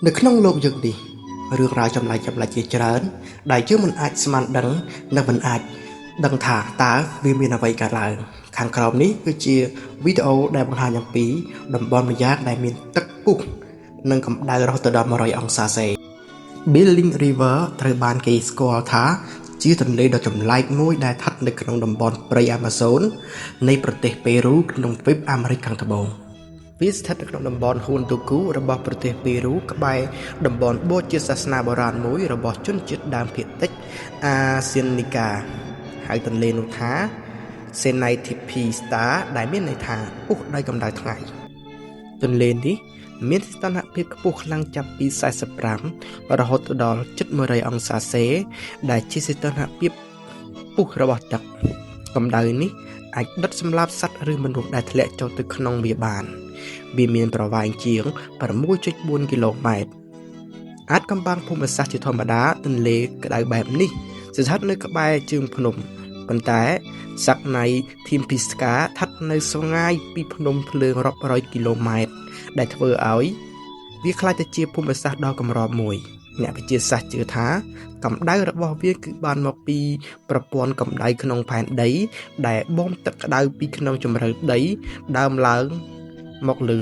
នៅក្នុងលោកយើងនេះរឿងរ៉ាវចម្លែកៗជាច្រើន ដែលយើងមិនអាចស្មានដឹងនិងមិនអាចដឹងថាតើវាមានអ្វីកើតឡើងខាងក្រោមនេះគឺជាវីដេអូដែលបង្ហាញអំពីតំបន់ម្យ៉ាងដែលមានទឹកពុះនិងកម្ដៅរហូតដល់100អង្សាសេ Billing River ត្រូវបានគេស្គាល់ថាជាទន្លេដ៏ចម្លែកមួយដែលស្ថិតនៅក្នុងតំបន់ព្រៃអាម៉ាហ្សូននៃប្រទេសប៉េរូក្នុងទ្វីបអាមេរិកខាងត្បូងវាស្ថិតនៅក្នុងតំបន់ហ៊ួនទូគូរបស់ប្រទេសប៉េរូក្បែរតំបន់បូជាសាសនាបុរាណមួយរបស់ជនជាតិដើមភាគតិចអាស៊ានីកាហៅទន្លេនោះថាសេណៃធីភីស្តាដែលមានន័យថាពុះដោយកម្ដៅថ្ងៃទន្លេនេះមានសីតុណ្ហភាពខ្ពស់ខ្លាំងចាប់ពី45រហូតដល់ជិត100អង្សាសេដែលជាសីតុណ្ហភាពពុះរបស់ទឹកកម្ដៅនេះអាចដុតសម្លាប់សត្វឬមនុស្សដែលធ្លាក់ចូលទៅក្នុងវាបានវាមានប្រវែងជាង 6.4 គីឡូម៉ែត្រអាចកំបាំងភូមិសាស្ត្រជាធម្មតាទន្លេក្ដៅបែបនេះស្ថិតនៅក្បែរជើងភ្នំប៉ុន្តែសក្ណៃធីមភីស្កាស្ថិតនៅស្ងាយពីភ្នំភ្លើងរាប់រយគីឡូម៉ែត្រដែលធ្វើឲ្យវាក្លាយទៅជាភូមិសាស្ត្រដ៏កម្រមួយអ្នកវិទ្យាសាស្ត្រជឿថាកម្ដៅរបស់វាគឺបានមកពីប្រព័ន្ធកម្ដៅក្នុងផែនដីដែលបូមទឹកក្ដៅពីក្នុងជម្រៅដីដើមឡើងមកលើ